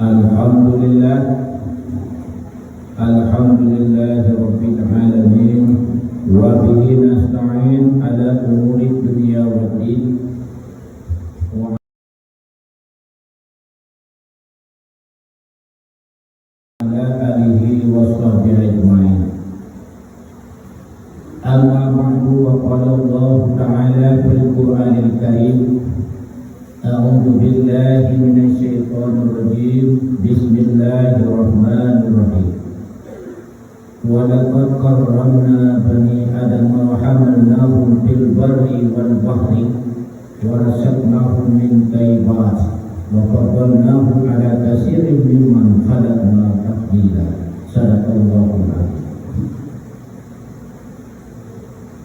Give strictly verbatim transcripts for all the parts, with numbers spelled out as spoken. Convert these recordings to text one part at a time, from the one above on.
Alhamdulillah. Alhamdulillahirabbil alamin. Wa bihi nasta'in ala umurid dunya waddin. Wa ala alihi wa sahbihi ajma'in. Amma ba'du, wa qala Allahu ta'ala fil Qur'anil Karim, a'udzu billahi minasy syaithanir rajim. Bismillahirrahmanirrahim. Wa laqad karramna bani Adam wa hamalnahum fil barri wal bahri wa razaqnahum min thayyibat wa faddalnahum ala katsirin mimman khalaqna tafdila. Sadaqallahul azim.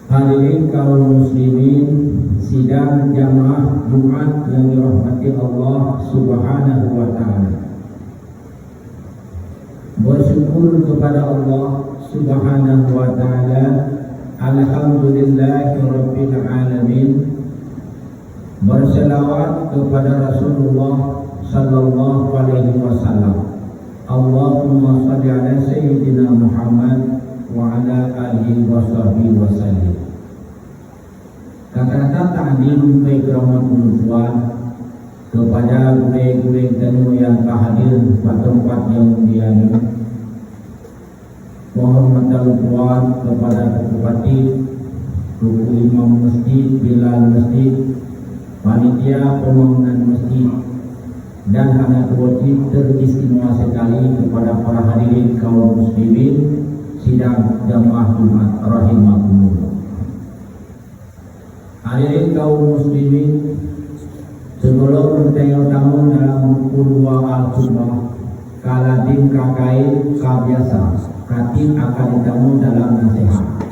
Hadirin kaum muslimin, sidang jamaah Jumat yang dirahmati Allah Subhanahu wa taala. Bersyukur kepada Allah Subhanahu wa taala. Alhamdulillahirabbil alamin. Berselawat kepada Rasulullah sallallahu alaihi wasallam. Allahumma shalli ala sayyidina Muhammad wa ala alihi wa sahbihi wa sallim. Kata-kata takdim beu keuramat ulôn tuan kepada gurée-gurée tanyoe nyang ka hadir bak teumpat nyang mulia nyoe. Keuhormatan ulôn tuan kepada Teungku Khatib, Teungku Imam Masjid, Bilal Masjid, panitia pembangunan masjid, dan hana tuwoe cit teristimewa sekali kepada para hadirin kaum muslimin sidang jamaah Jumat rahimakumullah. Hadirin kaum muslimin, sebelum geutanyoe tamong dalam rukun dua al-khutbah, ka lazim, ka kayém, ka biasa, khatib akan jitamong dalam naseuhat.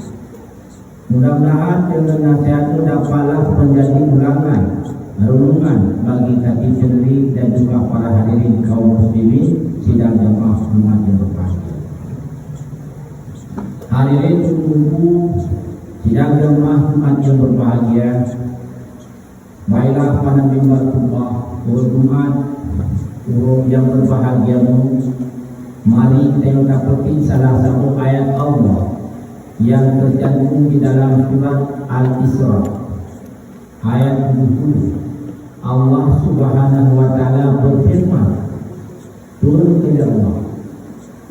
Mudah-mudahan deungon naseuhat nyoe dapatlah menjadi ulangan, renungan bagi khatib sendiri dan juga para hadirin kaum muslimin sidang jamaah Jumat yang berbahagia. Hadirin teungku-teungku, sidang jamaah Jumat yang berbahagia, baiklah pada mimbar khutbah uroe Jumat, uroe yang berbahagia nyoe, mari kita dapetin salah satu ayat Allah yang tercantum di dalam surat Al-Isra, ayat tujuh puluh. Allah Subhanahu wa taala berfirman, Turun keu Allah.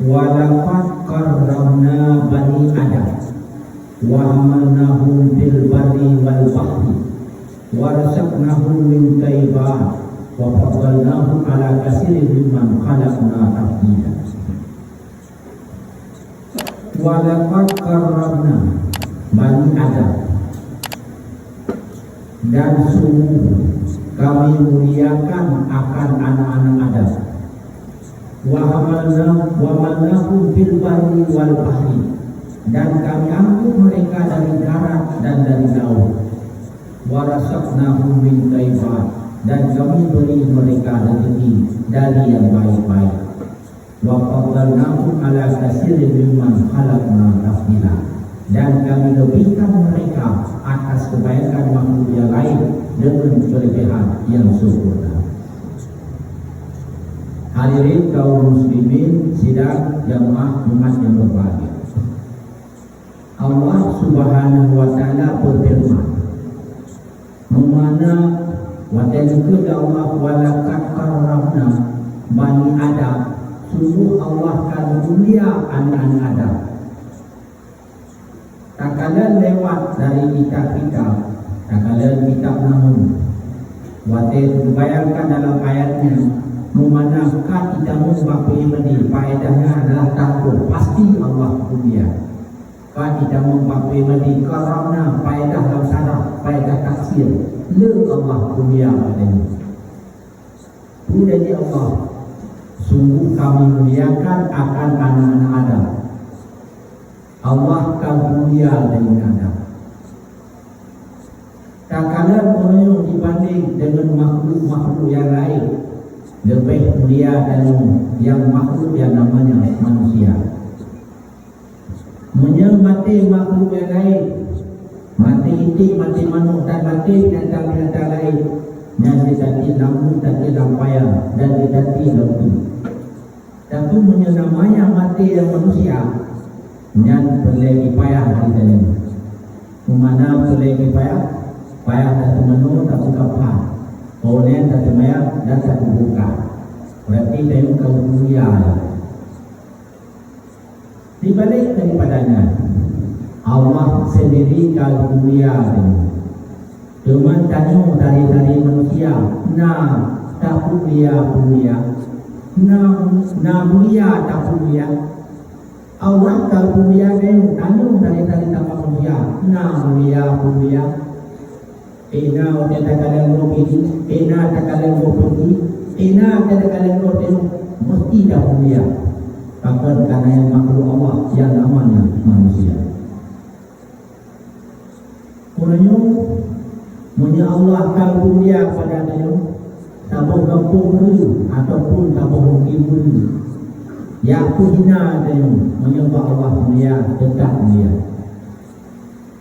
"Wa laqad karramna bani Adam, wa hamalnahum fil barri wal bahri, wa razaqnahum min thayyibat, wa faddalnahum ala katsirin mimman khalaqna tafdila." "Wa laqad karramna bani Adam." Dan sungguh Kami muliakan akan anak-anak Adam. Wa hamalna, wa hamalnahum fil barri wal bahri, dan Kami angkut mereka dari darat dan dari laut. Wa razaqnahum min thayyibat, dan Kami beri mereka rezeki dari yang baik-baik. "Wa faddalnahum ala katsirin mimman khalaqna tafdila." Dan Kami lebihkan mereka atas kebanyakan makhluk yang lain dengan kelebihan yang sempurna. Hadirin kaum muslimin sidang jamaah Jumat yang berbahagia. Allah Subhanahu wa Taala berfirman, meumana watée geukheun lé Allah, "Wa laqad karramna bani Adam," sungguh Allah ka mulia aneuk-aneuk Adam. Takalon lewat dari kitab-kitab, takalon kitab Nahu, watée teubayangkan dalam ayat nyan, meumana ka jitamong bak peuék Madé, paedahnya adalah tanggoh, pasti Allah mulia. Ka jitamong bak peuék Madé, karramna, paedah lam sarah, paedah tafsir, le Allah mulia watée nyan. Peue janji Allah, "Sungguh Kami muliakan akan aneuk-aneuk Adam." Allah ka mulia deungon Adam. Takalon ureuëng jibandeng deungon makhluk-makhluk nyang laén, leubeh mulia deungon nyang makhluk nyang namanya manusia. Meunyoe maté makhluk nyang laén, maté iték, maté manok, dan maté binatang-binatang laén, Nyan jitatiek lam, jitatiek lam paya dan jitatiek lam teuk. Tapi meunyoe na mayah maté nyang manusia, nyan peureulée jipayah di dalam. Meumana peureulée jipayah? Payah tateumanoe, tapeukapan, óh lheueh tateumaya dan takuburkan. Berarti tanyoe ka mulia. Di balik daripada nyan, Allah sendiri ka mulia tanyoe. Teuma tanyoe dari-dari manusia na tapeulia-peulia, na, na mulia tapeulia. Allah ka mulia tanyoe, tanyoe dari-dari sama manusia na mulia-peulia. Ina watée takalon gob ini, ina takalon gob peuti, ina watée takalon gob teuh, meusti tapeulia. Pakon? Karena nyang makhluk Allah nyang namanya manusia. Uroe nyoe, meunyoe Allah ka mulia pada tanyoe, saboh gampông meureue ataupun saboh mukim meureue, ya peuhina tanyoe, meunyoe bak Allah mulia, teutab mulia.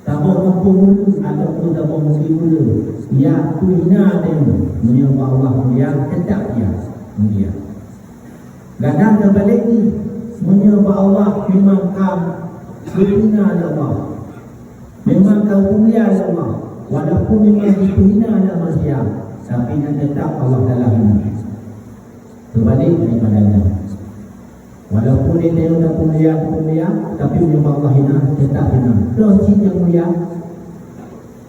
Saboh gampông meureue ataupun saboh mukim meureue, ya peuhina tanyoe, meunyoe bak Allah mulia, teutab ya mulia. Kadang teubalek jih, meunyoe bak Allah memang ka geuhina lé Allah, memang ka geupeumulia lé Allah, walaupun memang jipeuhina lé manusia, tapi nyan teutab Allah Taala hina. Teubalek daripada nyan, walaupun lé tanyoe tapeumulia, tapeumulia, tapi meunyoe bak Allah hina, teutab hina. Toh cit nyang mulia?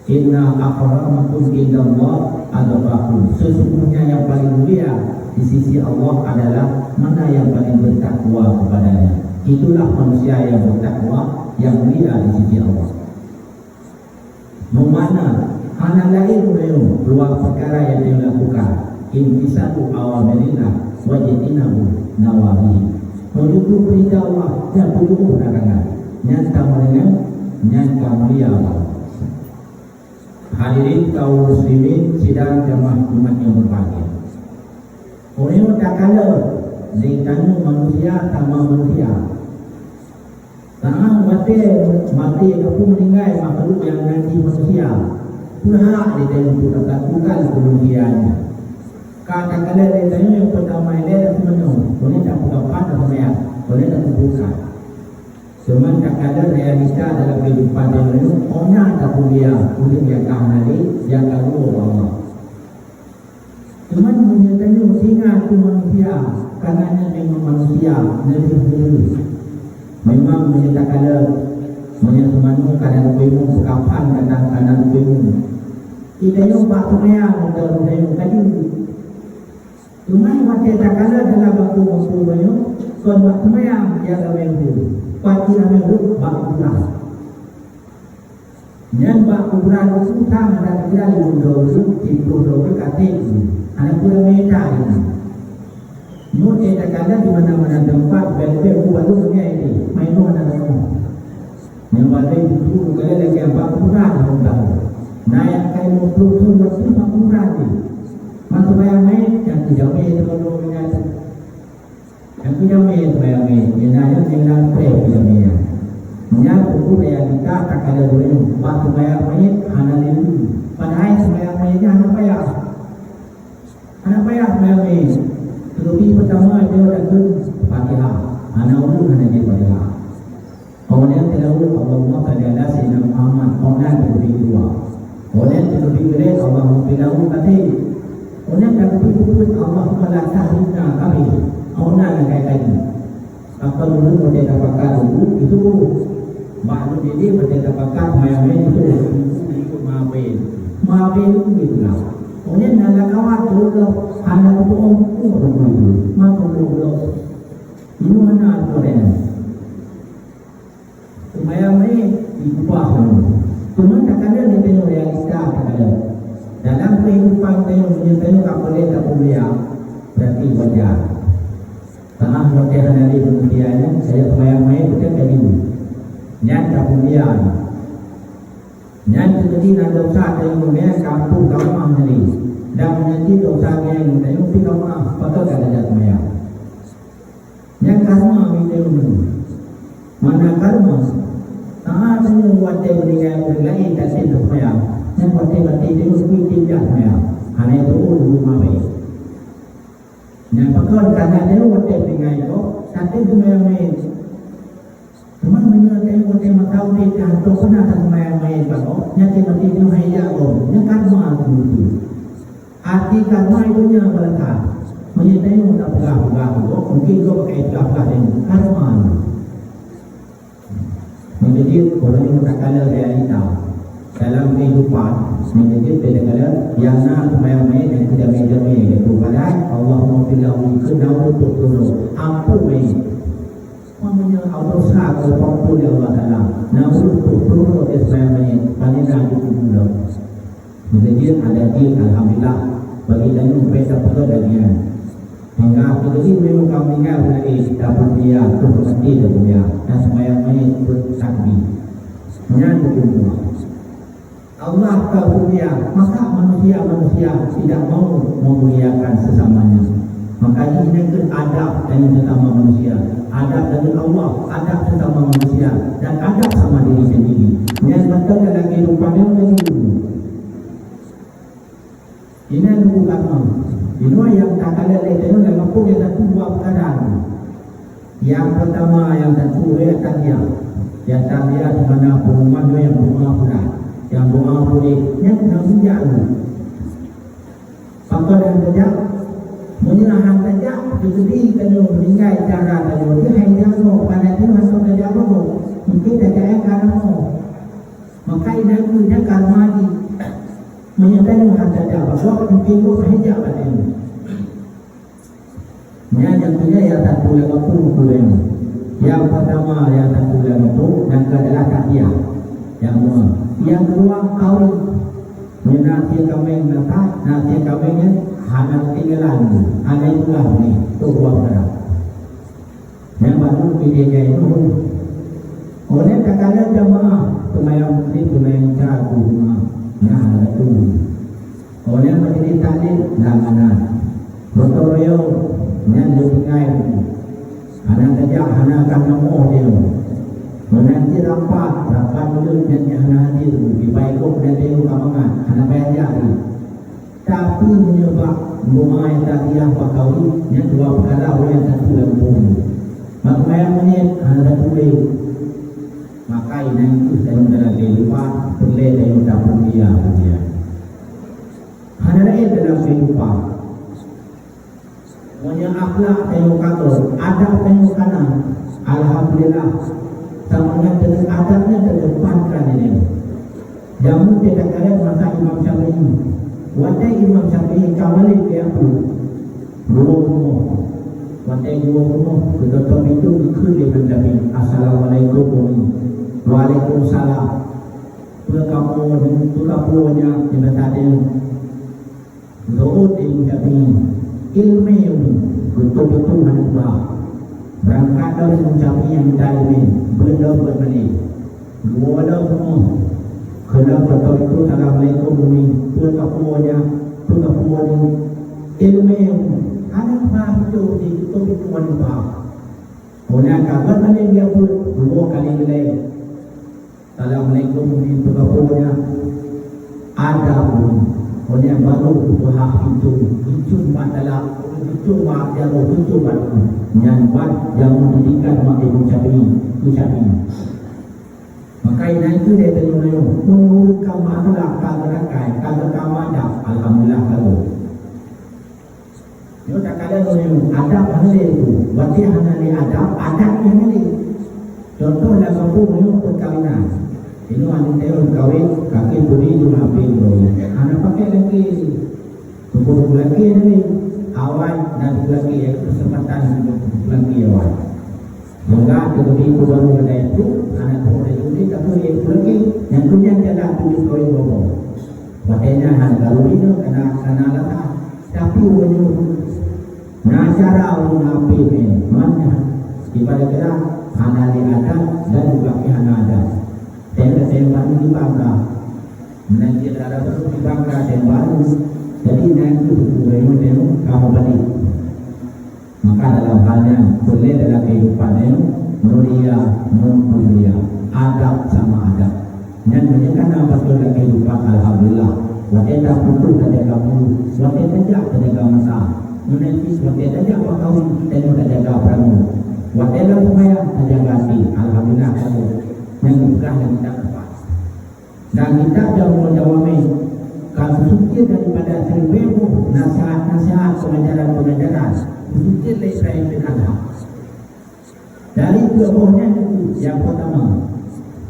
Inna akramakum indallah atqakum. Sesungguhnya yang paling mulia di sisi Allah adalah mana yang paling bertakwa kepada-Nya. Itulah manusia yang bertakwa yang mulia di sisi Allah. Meumana hana laén meunyoe dua peukara nyang tanyoe lakukan, imtisalu awamirillah wajtinabu nawahi. Meututoe peurintah Allah dan peujeuoh larangan. Nyan tameudeungoe, nyan ka mulia Allah. Hadirin kaum muslimin sidang jamaah umat nyang berbahagia. Uroe nyoe takalon lé tanyoe manusia sama manusia. Karena watée maté ataupun meuninggai makhluk nyang nan jih manusia, peuhak lé tanyoe untuk tataklukkan keumanusiaan nyan. Ka takalon lé tanyoe nyang peutama ilée tateumanoe, keuneuk tapeukapan, tapeumaya, keuneuk takuburkan. Teuma takalon realita dalam kehidupan tanyoe, óh na tapeumulia ureuëng nyang ka hana lé, nyang ka geuwoe bak Allah. Teuma meunyoe tanyoe singa keu manusia, karena nyan memang manusia, neudeuh-neudeuh. Memang meunyoe takalon, meunyoe teumanoe ka na geupeumong, peukapan ka na, ka na geupeumong. Di tanyoe bak teumaya meuteumé tanyoe ka jeuet. Teuma watée takalon dalam gampông-gampông tanyoe, kon bak teumaya nyang ramé rhot, pasti ramé rhot bak kuburan. Nyan bak kuburan susah, hana teugira lôn droe ureuëng, siplôh droe ureuëng ka treb, hana peue ramé that. Nyoe takalon di mana-mana teumpat, bèk-bèk ku baru meungai deh, main nyoe hana teurimong. Nyang paléng tutoe keu lagèe bak kuburan lôn tahu. Na nyang ka limong ploh thôn watèe bak kuburan jih. Ban seumayang mèt, nyang keu jamé teuma lôn meunyan. Nyang keu jamé seumayang mèt, nyang na nyang na preh keu jamé nyan. Nyan peue-peue nyang ka takalon ureueng bak seumayang mèt hana lé lé. Padahai seumayang mèt nyan hana payah. Hana payah seumayang mèt. Teuleubèh peutama jeuet takheun Fatihah. Hana ureueng hana jeuet Fatihah. Awaknyan tilaweuet, "Allahumma shalli ala Sayyidina Muhammad." Awaknyan teuleubèh keudua. Awaknyan teuleubèh keulhèe, "Allahummaghfir lahu," até. Awaknyan teuleubèh keupeuet, "Allahumma la tahrimna," kabèh. Awaknyan nyang kai-kai. Apa dulu watèe tapakat dulu, itu dulu. Bak lôn jadi watèe tapakat, maya-maya itu. Itu mabe. Mabe itu gitulah. Awaknyan na lakawat dulu, hana kutu'oh, kutu'oh dulu. Maka dulu. Ini mana aku ada? Seumayang mèt diubah lom. Teuma takalon lé tanyoe realita takalon. Dalam keuhidupan tanyoe, meunyoe tanyoe ka peureulèe tapeumulia, berarti wajar. Karena watèe hana lé manusia nyan, saya seumayang mèt beutôi ka jeuet. Nyan tapeumulia. Nyan teujadi na desya tanyoe nyan ka amphon ka meu'ah nyan lé. Dan meunyoe cit desya nyan tanyoe pih ka meu'ah, pakon ka tajak seumayang. Nyan karma mita ilmu. Mana karma? Saat tanyoe watèe meuninggai ureueng laén tatem seumayang, nyan watèe-watèe tanyoe kutem jak seumayang. Hana itu ureueng mabe. Nyang pakon kana deungon watée tinggai ko, tapi seumayang manyét. Teuma meunyoe teuh watée mata udeb ka hantom pernah taseumayang manyét bak gob, nyan keu maté nyoe hai jak gob, nyan karma keu ureueng. Arti karma itu nyan bala that. Meunyoe tanyoe tapeugah-peugah bak gob, mungken gob akan peugah-peugah tanyoe karma. Meunyoe jeuet ureueng nyang takalon realita dalam kehidupan, meunyoe jeuet takalon nyang na seumayang manyét nyang keudamé-damé, yaitu padahai Allahumma fir lahu, keu na ureueng peuturoe, ampôn manyét. Meunyoe Allah sa keu peuampôn lé Allah Taala, na ureueng peuturoe di seumayang manyét, paléng na jeuet keu buleuen. Meunyoe jeuet ada jeuet, alhamdulillah, bagi tanyoe bèk tapeugah lagèe nyan. Hingga keudeh meunyoe ka meuninggai, beulagèe tapeumulia, toh mati tapeumulia, dan seumayang manyét peutakbir. Nyan huköm Allah. Allah ka peumulia, masa manusia-manusia tidak mau memuliakan sesamanya. Maka ini keu adab tanyoe sesama manusia, adab dari Allah, adab sesama manusia, dan adab sama diri sendiri. Nyan beutôi dalam kehidupan nyoe. Inan buku agama. Inoe nyang takalon lé tanyoe lam gampông nyang tatu dua peukara. Nyang peurtama nyang tatu lé takziah. Nyang takziah di mana pengumuman nyoe nyang doa pulang. Nyang doa puléh, nyan keuneuk meujak dulu. Pakon han tajak? Meunyoe han tajak, teukeudi tanyoe meuninggai cara tanyoe, teuhai nyan nyoe, pada tanyoe hana tajak lom. Mungken tajak nyang ka na nyoe. Maka inan keuh nyan karma jih. Meunyoe tanyoe han tajak bak gob, mungken gob hana jak bak tanyoe. Nyan nyang keu nyan nyang tatu lam gampông keu ureueng. Nyang peurtama nyang tatu lam gampông, nyang keu adalah takziah. Nyang dua, nyang keudua, kawin. Meunyoe na sie kaméng na that, na sie kaméng nyan hana tinggalan, hana itulah ni, tu dua peukara. Nyang baru pilihan jai nyoe. Oleh takalon jamaah, seumayang Maghrib, seumayang Isya, jamaah. Nah, ada tu. Oleh majlis taklim, langganan. Gotong royong, nyan lé tinggai. Hana tajak, hana ka namoh dia. Meunan cit rapat, rapat mulut nyan nyang hana hadir. Dibai kok dan dia ka mangat, hana payah jak dia. Tapi meunyoe bak doa nyang takziah bak kawin, nyan dua peukara nyang tatu lam buku. Bak seumayang manyét hana tatuléh. Maka inan keuh dalam, dalam kehidupan, peureulée tanyoe tapeumulia-mulia. Hana laén dalam kehidupan. Meunyoe akhlak tanyoe ka troh, adab tanyoe ka na, alhamdulillah, seumangat deungon adab nyan teudepankan ilée. Jameun teuka kalon masa Imam Syafi'i. Watée Imam Syafi'i ka malém keu Yaku, geuwoe rumoh. Watée geuwoe rumoh, geutoe-toe pintoe geukheun lé Imam Syafi'i, "Assalamualaikum, Umi." "Waalaikumsalam." "Peue kamoe, peue kamoe nyan di mata tanyoe?" Rot Imam Syafi'i, ileumèe, beutôi-beutôi hana peugah. Beurangkat lom Imam Syafi'i nyang mita ileumèe, beuet lom beuet malèe. Geuwoe lom rumoh. Keunoe beutôi-beutôi, "Assalamualaikum, Umi." "Peue kapeue nyan? Peue kapeue nyan?" "Ileumèe, Umi." Hana peugah beutôi, beutôi-beutôi hana peugah. Óh lheueh ka beuet malèe, geuwoe kali keulhèe. "Assalamualaikum, Umi." "Peue kapeue nyan?" "Adab, Umi." Óh lheueh baru geupeugah pintoe, "Pintoe mat dalam, pintoe mat jaroe, pintoe mat dalam." Nyan ban jameun didikan mak ibu Syafi'i, ibu Syafi'i. Maka inan keuh lé tanyoe nyoe, meunurut ka meuakhlak, ka geurakai, ka geukama adab, alhamdulillah ka lheueh. Nyoe takalon nyoe, adab hana lé tu. Watèe hana lé adab, adab pih hana lé. Contoh lam gampông nyoe peukawinan. Inoe aneuk tayue kawén, kakée turi tu hapé droe. Hana pakai lakée. Tuboh lakée hana lé. Awai na lakée, keuseumpatan lakée awai. Maka teukeudi peue baru ladai tu, hana tuboh lakée, tapi lakée. Nyang tu nyan jalan tunjuk kawén boboh. Watèe nyan hana garu inoe, kana, kana lata. Tapi ureueng nyoe na cara ureueng apé nyan, mana ibarat kata hana lé adat dan juga pih hana adat. Dan kata nyang baru dibangga. Meunan cit ada baru dibangga dan baru. Jadi, nyan tu ureueng nyoe kamoe balik. Maka dalam hal nyan, peureulèe dalam kehidupan nyoe, mulia, mulia, adab sama adab. Nyan meunyoe kana beutôi dalam kehidupan, alhamdulillah. Watée taputôh tajaga mulut, watée tajak tajaga mata. Meunan cit watée tajak meukawen tanyoe tajaga peurangoe. Watée lam seumayang tajaga até. Alhamdulillah, tanyoe nyang geupeugah lam kitab Al-Quran. Dan kitab Jawahirul Jawami ka geusukir daripada siribée boh nasihat-nasihat, pengajaran-pengajaran, geusukir lé Ibrahim bin Adham. Dari dua boh nyan, nyang peurtama,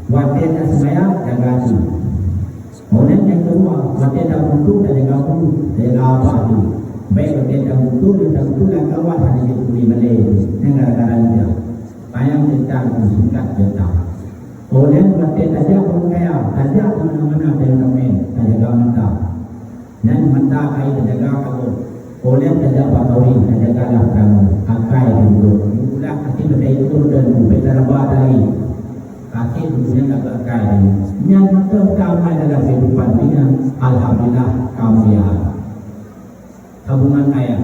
watée taseumayang, jaga até. Óh lheueh nyang keudua, watée taputôh, tajaga mulut, tajaga babah até. Bék watée taputôh, taputôh lam kawan hana jeuet keu balée, nyan gara-gara lidah. Panyang ceurita, singkat ceurita. Óh lheueh watée tajak bak raya, tajak keu mana-mana, tajak ramé, tajaga mata. Nyan mata ka tajaga ka gob. Óh lheueh tajak bak kawin, tajaga lah peurangoe, akai teuh gob. Meukulah até bak iku dan bubé taraba tali. Até bubé nyan ka akai tadi. Nyan mantong ka amai dalam kehidupan dunia, alhamdulillah, ka mulia. Sambungan ayat.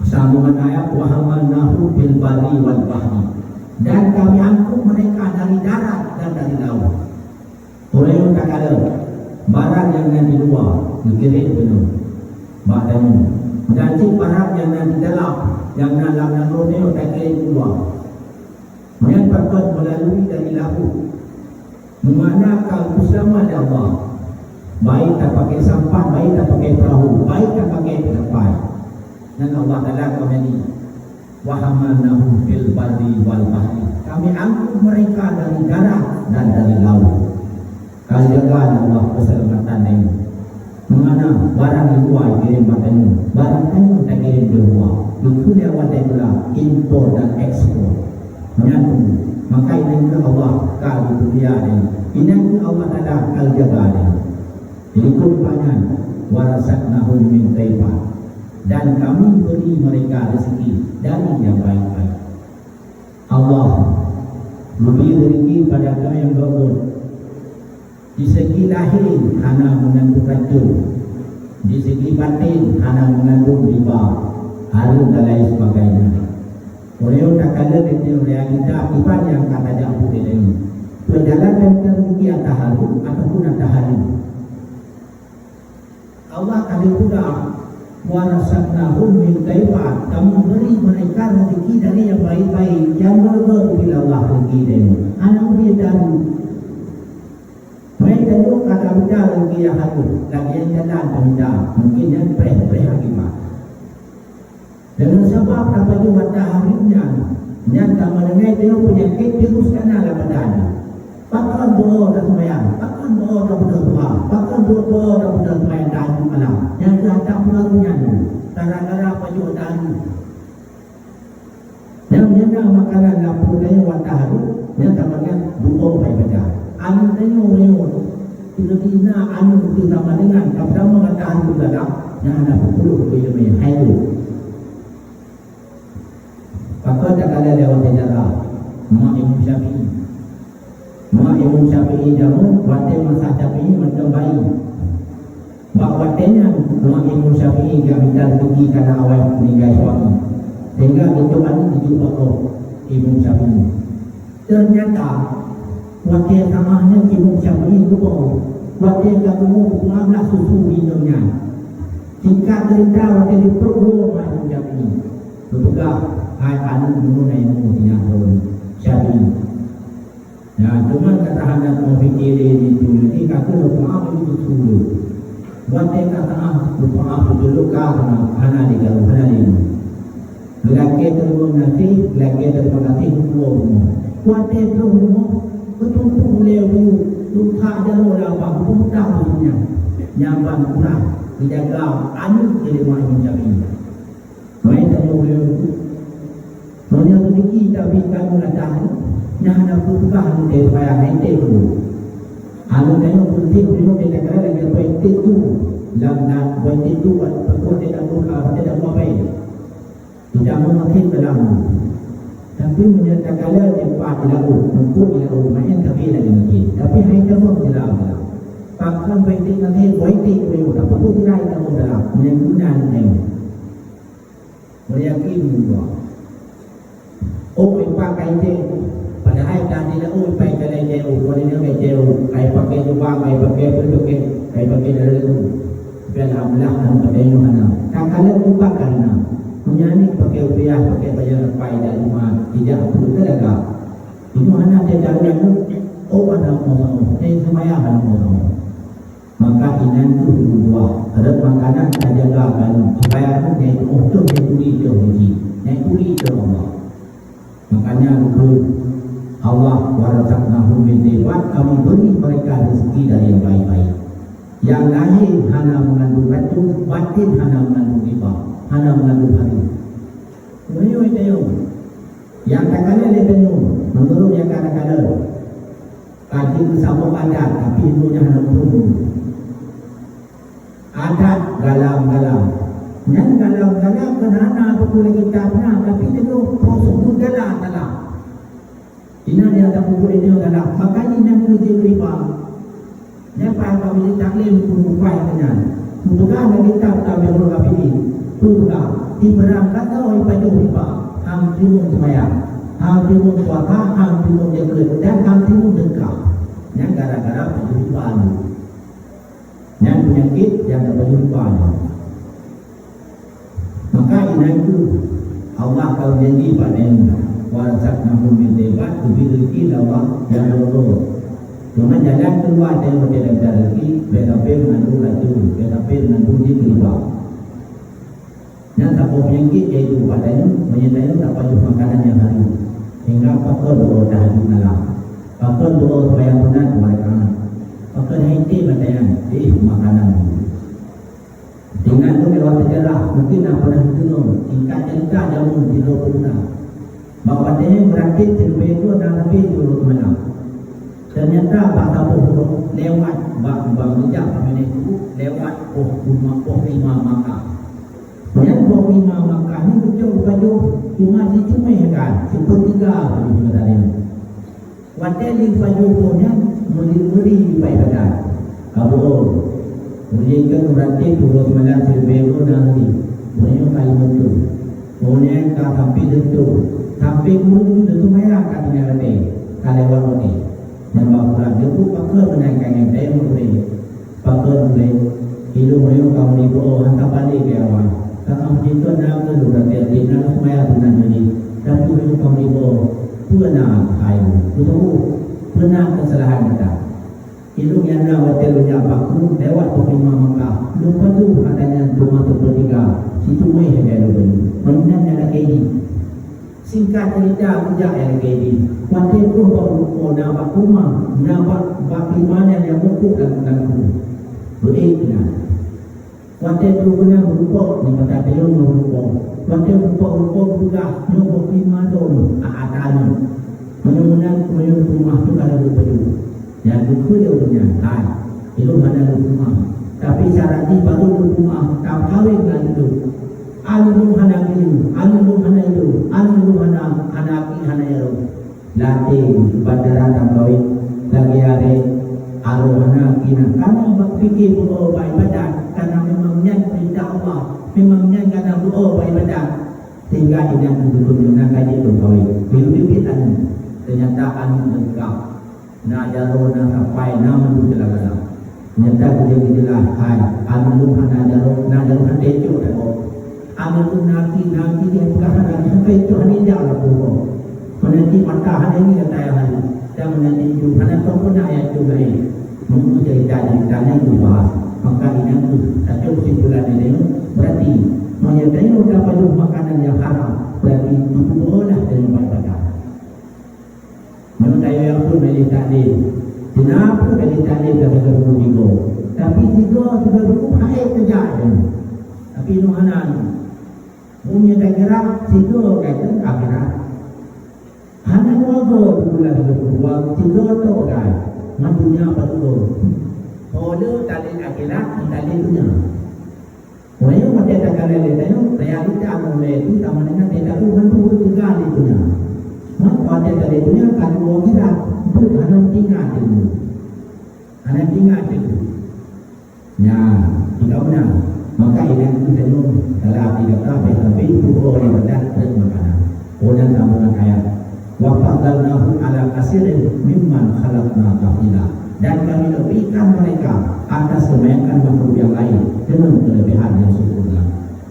Sambungan ayat, "Wa hamalnahu fil barri wal bahri." Dan Kami angkut mereka dari darat dan dari laut. Ureueng nyang takalon barang nyang na di luwa geukirém keunoe bak tanyoe, dan cit barang nyang na di dalam nyang na lam nanggroe nyoe takirém keuluwa. Nyan pakon? Meulalu dari laôt. Meumakna ka geuseulamat lé Allah. Baik tapakai sampan, baik tapakai peurahô, baik tapakai peukapai. Nyan Allah Taala ka meunyan, "Wa hamalnahum fil barri wal bahri." Kami angkut mereka dari darat dan dari laut. Ka jaga lé Allah keuseulamatan tanyoe. Meumakna barang di luwa geukirém bak tanyoe, barang tanyoe takirém di luwa. Geukheun lé awak dayah impor dan ekspor. Nyan tu, maka inan keuh Allah ka geupeulia tanyoe. Inan keuh Allah Taala ka jaga tanyoe. Jadi, keu nyan, "Wa razaqnahum min thayyibat." Dan Kami beri mereka rezeki dari yang baik-baik. Allah geubri rezeki pada geutanyoe nyang gét. Di segi lahé hana meungandung racun, di segi batén hana meungandung riba, hareuem dan lain sebagainya. Ureueng takalon di realita kiban nyang ka tajak buet lé tanyoe. Peujalan dan rezeki ata hareuem ataupun ata halal. Allah ka geupeugah, "Wa razaqnahum min thayyibat." Kami beri mereka rezeki dari yang baik-baik, nyang gét-gét ubé lé Allah rezeki tanyoe. Hana ubé daru. Meunan tanyoe ka tamita rezeki nyang hareuem, lagée jalan tamita, mungkin nyan preh-preh akibat. Deungon sabab tapajoh ata hareuem nyan, nyan tameudeungai tanyoe peunyakét virus kana lam badan. Pakon beu-o taseumayang, pakon beu-o tapeudong doa, pakon beu-o tapeudong seumayang tahajud malam. Nyan keuh ata peulalu nyan, gara-gara pajoh ata hareuem. Nyang meunyoe makanan lam pruet tanyoe ata hareuem, nyan sama dengan beu-o bak ibadah. Aneuk tanyoe meunyoe, tiba-tiba aneuk teuh sama dengan, sama-sama ata hareuem dalam, nyan hana peue peureuleuh keu ileumèe, hai tu. Pakon takalon lé watée dara, mak Imam Syafi'i. Mak Imam Syafi'i jameun, watée masa Syafi'i mantong bayi. Bak watée nyan, mak Imam Syafi'i geumita rezeki kana awai meuninggai suami. Sehingga geujok aneuk jijok bak gob Imam Syafi'i. Teunyata, watée tamah nyan Imam Syafi'i geuboh, watée ka geuboh, geupeugah blah susu di inong nyan. Singkat ceurita, watée di pruet geuwoe mak Imam Syafi'i. Geupeugah, "Hai aneuk, bunoe na ilmu sinyak lôn, Syafi'i." Nyan, teuma ka hana teupike lé jitu, jadi ka keuh lôn peumaaf lé jitu. Watée ka teuma peumaaf beutôi lôn ka teuma hana lé garu, hana lé ilmu. Geulakée teurimong gaséh, geulakée teurimong gaséh geupuwoe rumoh. Watée troh rumoh, geutumpôk ulée u, geubuka jaroe lam abang, geupeumutah buku nyan. Nyan ban kurah geujaga aneuk jeuet lé mak Imam Syafi'i. Meunan tanyoe ulée u. Meunyoe rezeki tabi keu aneuk ata, nyan hana peupeugah aneuk teuh payah, hai teuh dulu. Aneuk tanyoe peunteng, meunyoe teuh takra lagée poin teuh tu. Lam na poin teuh tu, buat, buat teuh dak buka, buat teuh dak buka bae. Tidak mungkin dalam. Tapi meunyoe takalon di pat laôt, meukeue di laôt, meu'en tapi lagée mungkin. Tapi hai kamoe tidak. Pakon poin teuh nanti, poin teuh tu, tapi pun tidak kamoe dalam. Meunyoe guna aneuk tanyoe. Meunyoe yakin meunyoe. Oh, ipak kai ceu. Padahai ka di laôt ipak kai ceu, oh, ko ni kai ceu, kai pakai jubah, kai pakai apa tu, kai. Pakai-pakai dari tu. Tapi alhamdulillah, dalam pakai nyoe hana. Takalon muka karena. Meunyo aneuk pakai rupiah, pakai bajèe lepai dari rumah, tidak perlu terjaga. Itu hana terjaga tu. Oh, ada mau sama. Eh, semaya ada mau sama. Maka inan tu dua. Terus makanan tajaga kan. Supaya tu jadi untuk yang tuli tu rezeki. Yang tuli tu Allah. Makanya, Allah, "Wa razaqnahum min thayyibat," Kami beri mereka rezeki dari yang baik-baik. Yang lahir hana mengandung racun, batin hana mengandung riba, hana mengandung haram. Meunyoe tanyoe, nyang takalon lé tanyoe, meunurot nyang ka takalon, ka jeuet keu saboh adat, tapi ilmu nyan hana muphom. Adat galam-galam. Nyan galam-galam keunan na buku lagi tak na, tapi teungoh prosedur galam-galam. Inan nyang tapeubuet nyoe galam. Makanya nyan keu jeuet riba. Nyan paih pamilik taklim peurupai keunan. Mupeugah lagi tak tabe ureueng kafiri. Peugah, "Ibrang kata ipajoh riba, hang teurimong seumayang, hang teurimong puasa, hang teurimong jakeuet, dan hang teurimong sedekah." Nyan gara-gara pajoh riba nyoe. Nyan peunyakét nyang tapajoh riba nyoe. Maka inan kheueh Allah ka janji bak tanyoe, "Wa razaqnahum min thayyibat," geubri rezeki lé Allah nyang lôn-lôn. Teuma jalan keuluwa tanyoe bak jalan rezeki, bèk sampé meunandum racun, bèk sampé meunandum jih riba. Nyan saboh peunyakét yaitu bak tanyoe, meunyoe tanyoe tapajoh makanan nyang haram. Sehingga pakon doa tahajud malam. Pakon doa sembahyang sunat dua rakaat. Pakon hai tém mata nyan, eh, makanan. Ingat tu lewat sejarah, mungkin dah pernah dengar tingkat cerita jameun di Pulo Puna. Bak watèe nyan beurangkat siribèe dua na leubeh dua ploh malam. Ternyata bak saboh uroe lewat bak, bak meujak paminan guru, lewat poh rumah, poh imam Makkah. Nyan poh imam Makkah nyan geucok geupajoh cuma sicuméh kan, sipeutiga pajoh nyan. Watèe lheueh pajoh poh nyan, meuli-meuli jipajoh badan. Ka buoe. Meuli keu meurati tuboh seumalam siribèe uroe na lé. Meunyoe ka lheueh tu. Meunyoe ka sampé lheueh tu. Sampé gurèe lheueh tu maya ka tinggai watèe. Ka lewat watèe. Nyang ba pulang jeuet pakon meunan ka nyan tayong gurèe. Pakon ulèe, ilôn meunyoe kamoe jiboh han tapaléh keu awai. Ka kamoe jiteupeue na keu lôn, berarti na seumayang sunat nyoe jih. Tapi meunyoe kamoe jiboh, peue na hai lôn? Beutôi, peue na keusalahan gata? Ilôn nyang na watèe lôn jak bak krueng lewat poh imam Makkah, lôn pajoh ata nyan teuma sipeutiga, sicuméh lagèe lôn. Meunan nyang lagèe jih. Singkat cerita, kujak nyang lagèe jih. Watèe troh bak rupa na bak uma, na bak, bak keulimahan nyang mupok lam, lam krueng. Beuék keunan. Watèe troh keunan mupok, nibak tateueng mupok. Watèe mupok-mupok peugah, nyoe boh keulimahan lôn, a-, ata nyoe. Meunyoe meunan, meunyoe rumoh tu ka lheueh pajoh. Nyang keupeue lé ureueng nyan, hai, ilôn hana lôn peugah. Tapi syarat jih barô lôn peugah, ka meukawen ngon lôn. An lôn hana keu, an lôn hana ilôn, an lôn hana, hana aki, hana jaroe. Latèe bak dara tameukawen, lagèe aré, arô hana aki na. Kana bak pike meu'oh bak ibadat, kana memang nyan peurintah Allah, memang nyan kana meu'oh bak ibadat. Sehingga inan geukheun na ka jeuet lôn kawen. Geuyue biet aneuk. Ternyata aneuk leungkap. Na jaroe, na sapai, na mandum segala-gala. Nyata geujak geujeulaih, hai, aneuk lôn hana jaroe, na jaroe han teucok teuka. Aneuk lôn na aki, na aki nyang peugah hana, han teucok, hana jak lam pukoe. Meunan cit mata hana ngieng gata nyang lalu, dan meunan cit ju hana soe pun na nyang cok laén. Meunurot cerita-cerita nyan geubahas, maka inan kheueh tacok kesimpulan nyoe, berarti meunyoe tanyoe tapajoh makanan nyang haram, berarti tutoe lah tanyoe bak ibadat. Meunyoe tanyoe nyang pun majelis taklim, kenapa majelis taklim ka sigoe buku tiga? Tapi tiga, tiga buku hai keujak nyan. Tapi nyoe hana nyoe. Meunyoe tagerak, sigoe ka teuh akhirat. Hana dua goe bulan dua puluh dua, tiga tok gai. Man dunia apa dua? Ho le talét akhirat, talét dunia. Meunyoe watèe takalon lé tanyoe, realita meulai tu sama dengan teuka tu mandum teuka di dunia. Man watèe talét dunia, ka dua akhirat, beuh hana tinggai di dunia. Hana tinggai di dunia. Nyan, tinggai meunan. Maka inan tu tanyoe, dalam hati gata, bèk sampé pukul lima belas trek makanan. Kemudian sambungan ayat. "Wa faddalnahum ala katsirin mimman khalaqna tafdila." Dan Kami neubikan mereka atas kebanyakan makhluk yang lain dengan kelebihan yang sempurna.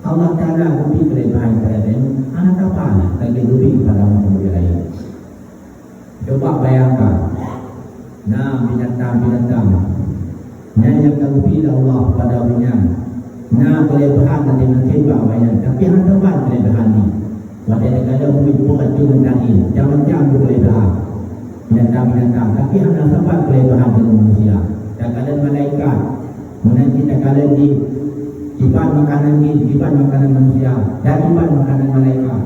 Allah Taala geubri kelebihan kepada tanyoe, hana saban lagée geubri kepada makhluk yang lain. Cuba bayangkan, na binatang-binatang nyang, nyang ka geubri lé Allah pada awaknyan, na keuleubeuhan maté-maté bak awaknyan, tapi hana saban keuleubeuhan nyan. Watée takalon bui peuet deungon tahi, macam-macam bukeuleubeuhan binatang-binatang, tapi hana saban keuleubeuhan deungon manusia. Takalon malaikat, meunan cit takalon jih, jiban makanan jih, jiban makanan manusia, dan jiban makanan malaikat.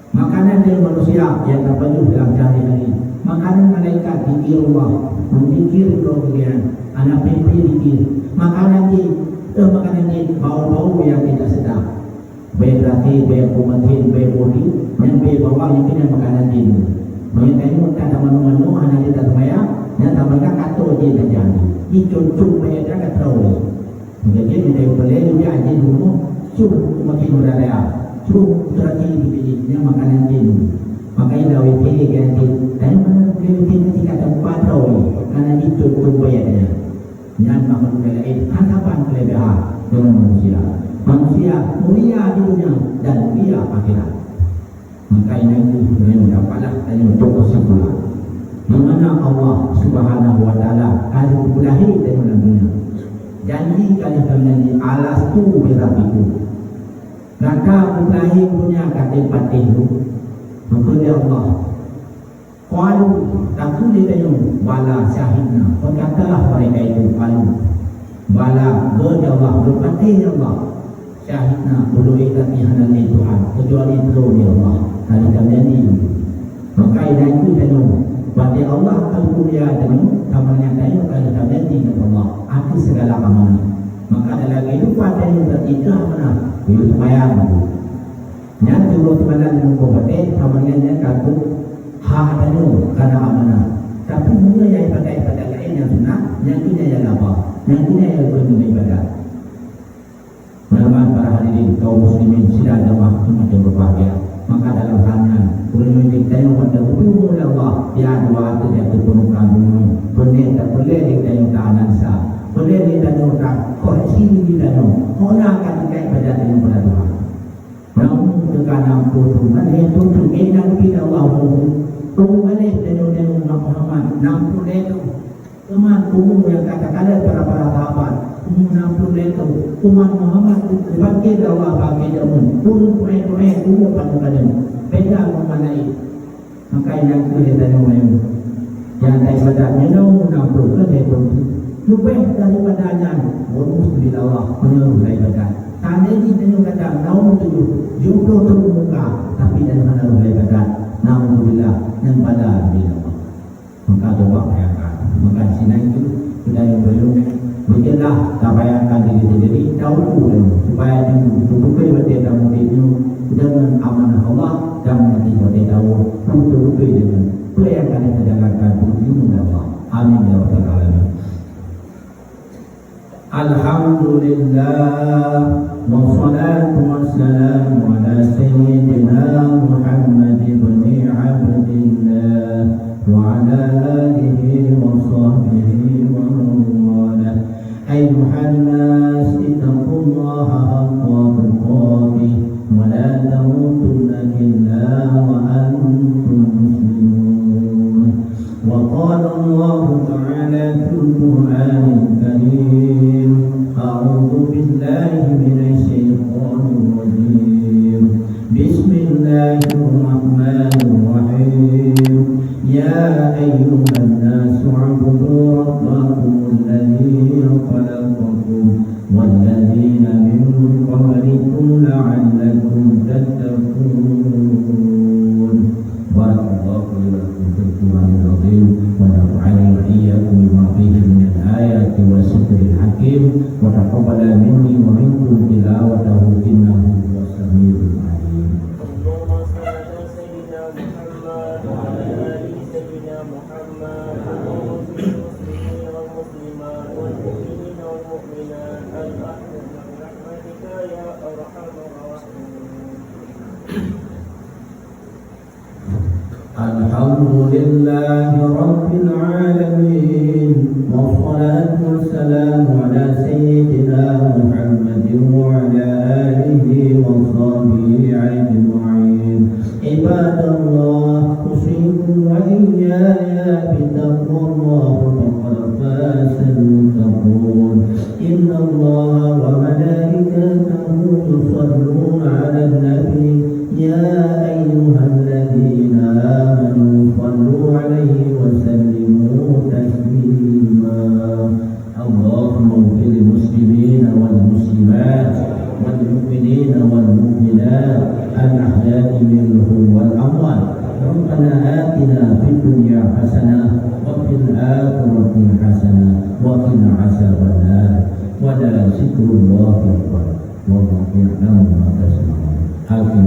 Makanan dari manusia nyang tapajoh dalam sehari-hari. Makanan malaikat zikir Allah, meuzikir droe geuh nyan, hana pih-pih zikir. Makanan jih, eh, makanan jih bau-bau nyang tidak sedap. Bèe beurati, bèe kumatin, bèe bodi, nyan bèe bawang, nyan keuh nyan makanan jih. Meunyoe tanyoe that tamanoe-manoe hana jeuet taseumayang, nyan tamanoe ka toh jih tajak. Jicocok bèe nyan ka troh. Jadi, meunyoe peureulèe juga jih di rumoh, cok makin beuraya, cok beurati bibit jih, nyan makanan jih. Makanya dah wéh lé nyan jih, tanyoe mana boleh wéh lé tingkat empat tahun, karena jicocok bèe nyan. Nyan makhluk laén hana saban keuleubeuhan deungon manusia. Manusia mulia di dunia dan mulia akhirat. Maka inan kheueh nyoe dapatlah tanyoe cok keusimpulan, di mana Allah Subhanahu wa Taala ka geupeulahé tanyoe lam dunia. Janji ka lheueh geujanji, "Alastu birabbikum." Gata geupeulahé donya ka tem patéh lôn. Geukheun lé Allah, "Qalu," takheun lé tanyoe, "Bala syahidna." Peukatalah mereka itu, "Qalu, bala, beutôi ya Allah, geupatéh ya Allah. Syahidna, ulôn éh tapi hana lé Tuhan, keucuali Droe ya Allah, ka lheueh geujanji." Maka inan kheueh tanyoe, watèe Allah ka geumulia tanyoe, sama nyan tanyoe ka lheueh geujanji ngon Allah ateueh sigala amanah. Maka dalam keuhidupan tanyoe berarti keu amanah, yôh seumayang. Nyan teungoh seumayang limong boh watèe, sama nyan nyan ka keuh hak tanyoe kana amanah. Tapi meunyoe nyang ibadat-ibadat laén nyang sunat, nyan keuh nyan nyang laba, nyan keuh nyan nyang keuneuk ibadat. Teuma-teuma para hadirin kaum muslimin sidang jamaah Jumat yang berbahagia, maka dalam hal nyan, ureueng nyang tanyoe watèe geupeurumoh lé Allah, ya dua ateueh di ateueh peunukan bumoe, peureulèe tapeureulèe lé tanyoe ta-analisa, peureulèe lé tanyoe takoreksi diri tanyoe, hana ka tinggai ibadat tanyoe bak Tuhan. Nyoe teuka nam ploh thôn, nyoe ploh thôn, eh, na geupinah Allah, umu. Umu malèe tanyoe-tanyoe umat Muhammad, nam ploh lhèe thôn. Teuma umu nyang ka takalon para-para sahabat, umu nam ploh lhèe thôn. Umat Muhammad geubangkét lé Allah bak akhé jameun. Ureueng tuha-tuha umu padum-padum. Beda ngon umat laén. Maka inan kheueh tanyoe meunyoe nyang taibadat meunyoe nam ploh ka lhèe thôn. Leubèh daripada nyan, bonus dari Allah meunyoe roh taibadat. Tandai jih tanyoe kadang nam ploh tujoh, tujoh ploh thôn muka, tapi tanyoe hana roh taibadat. Naudzubillah, nyan bala dari Allah. Maka coba bayangkan, maka sinan kheueh keuh tanyoe meunyoe Beujeuet lah tabayangkan diri sendiri, tauku laju, supaya tanyoe beutôi-beutôi watèe tamudik nyoe deungon amanah Allah dan nanti watèe tawoe beutôi-beutôi deungon peue nyang ka lheueh tajalankan beugeunyoe lé Allah. Amin ya rabbal alamin. Alhamdulillah, wassalatu wassalamu ala sayyidina Muhammad ibni Abdillah wa ala alihi wa sahbihi wa man walah. أيها الناس اتقوا الله حق تقاته ولا تموتن إلا وأنتم مسلمون. وقال الله تعالى في القرآن الكريم: أعوذ بالله من الشيطان الرجيم. بسم الله الرحمن الرحيم. يا أيها الناس اعبدوا ربكم الذي خلقكم والذين من قبلكم لعلكم تتقون. بارك الله لي ولكم في القرآن العظيم، ونفعني وإياكم بما فيه من الآيات والذكر الحكيم، وتقبل مني ومنكم تلاوته إنه هو السميع العليم. اللهم صل على سيدنا محمد وعلى آل سيدنا محمد. اللهم اغفر للمسلمين والمسلمات والمؤمنين والمؤمنات الأحياء برحمتك يا أرحم الراحمين. الحمد لله رب العالمين. والصلاة والسلام على سيدنا محمد وعلى آله وصحبه أجمعين. عباد الله، أوصيكم وإياي بتقوى الله، فقد فاز المتقون. إن الله وملائكته يصلون على النبي، يا أيها الذين آمنوا صلوا عليه وسلموا تسليما. اللهم اغفر للمسلمين والمسلمات والمؤمنين والمؤمنات الأحياء منهم والأموات. ربنا آتنا في الدنيا حسنة وفي الآخرة حسنة وقنا عذاب النار. ولذكر الله أكبر. والله يعلم ما تصنعون. أقم